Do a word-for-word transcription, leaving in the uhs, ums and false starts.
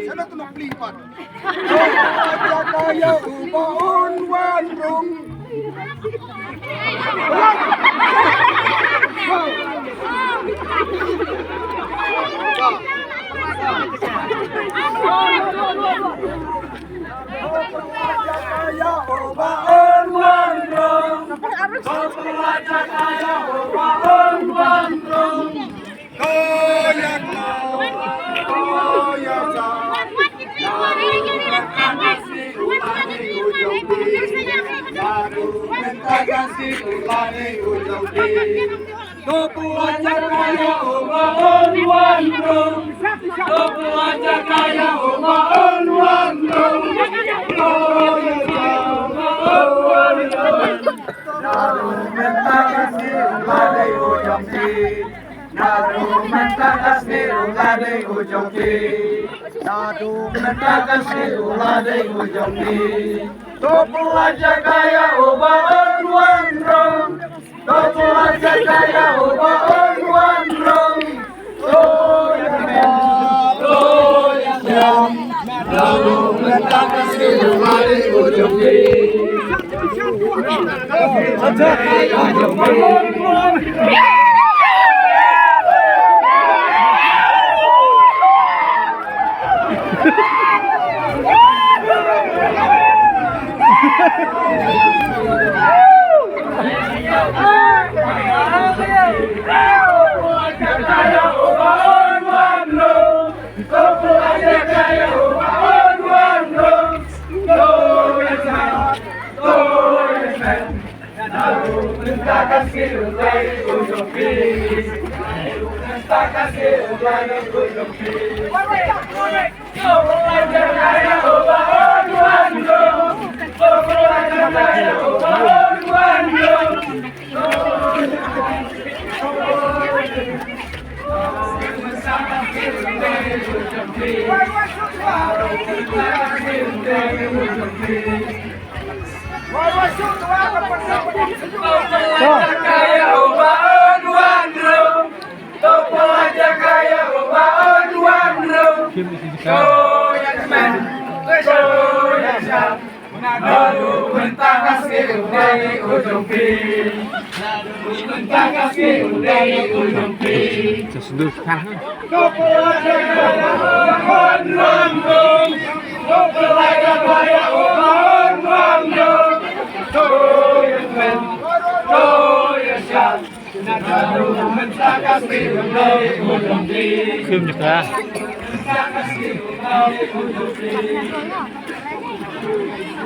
Sano tu nak beli pat? Jaka ya uba un wan rung. Naduh mynta ka sngi ruh la dei u jong phi. Naduh mynta ka sngi ruh la dei u jong phi. To pula jaka ïa uba un wan rong. To pula jaka ïa uba un wan rong. To ïa men, to ïa men. Naduh mynta ka sngi ruh la dei u jong phi. Khum jaka.